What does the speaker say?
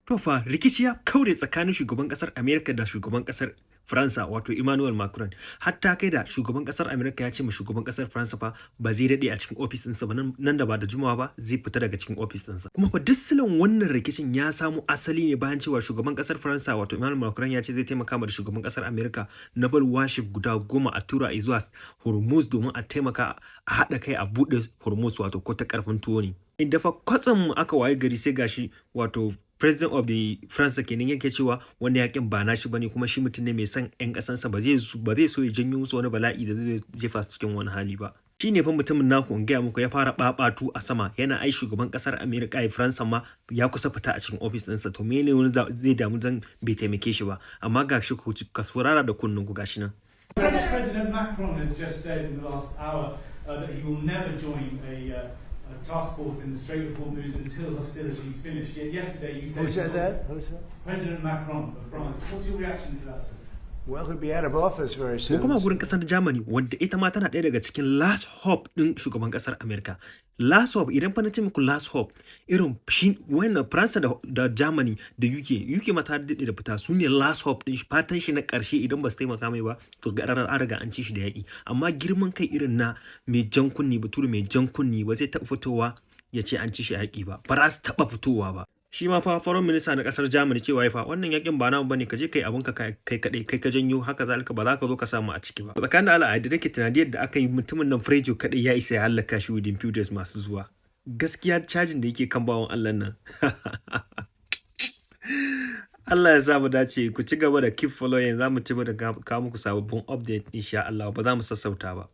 To fa, rikici ya kaure tsakanin shugaban kasar Amerika da shugaban kasar Faransa, wato Emmanuel Macron. Hatta kai da shugaban kasar Amerika ya ce ma shugaban kasar Faransa fa ba zai daɗe a cikin ofis ɗinsa ba, nan da ba da jimawa ba zai fita daga cikin ofis ɗinsa. Kuma fa duk silan wannan rikicin ya samo asali ne bayan cewa shugaban kasar Faransa, wato Emmanuel Macron, ya ce zai taimaka ma da shugaban kasar Amerika naval warship guda 10 a tura zuwa Hormuz domin a taimaka a haɗa kai a buɗe Hormuz, wato ko ta ƙarfin tuwo ne. Inda fa kwatsam aka waye gari sai gashi wato President of the France kenan yake cewa wani yakin ba nashi bane, kuma shi mutum ne mai son 'yan kasansa, ba zai so ya janyo musu wani bala'i da zai jefa su cikin wani hali ba. Shi ne fa mutumin naku, in gaya muku, ya fara babatu a sama yana ai shugaban kasar America ya Faransa ma ya kusa fita a cikin ofis ɗinsa, to mene wani zai damu zan bai taimake shi ba? Amma gashi, ku ka saurara da kunnen ku, gashi nan. President Macron has just said in the last hour that he will never join a task force in the Strait of Hormuz until hostilities finish. Yet yesterday you said. Who said that? Who said? President Macron of France. What's your reaction to that, sir? Well, he'll be out of office very soon. Mu kuma gurin kasar Germany, wadda ita ma tana ɗaya daga cikin last hope ɗin shugaban kasar America. Last hope, idan fa na ce muku last hope, irin shi wannan Faransa da Germany da UK, UK ma ta daɗe da fita, su ne last hope ɗin shi, fatan shi na ƙarshe. Idan ba su taimaka mai ba, to ga an riga an ci shi da yaƙi. Amma girman kai irin na mai jan kunni, bature mai jan kunni, ba zai taɓa fitowa ya ce an ci shi yaƙi ba, ba za su taɓa fitowa ba. Shi ma fa foreign minister na kasar Germany cewa ya fa wannan yakin ba namu bane, ka je kai abun ka kai kadai, kai ka janyo haka, zalika ba za ka zo ka samu a ciki ba. Tsakanin da Allah, da nake tunani yadda aka yi mutumin nan Frejo kadai ya isa ya halaka shi within few days masu zuwa. Gaskiya cajin da yake kan bawan Allah nan, Allah ya sa mu dace. Ku ci gaba da keep following, za mu ci gaba da kawo muku sababbin update insha Allah, ba za mu sassauta ba.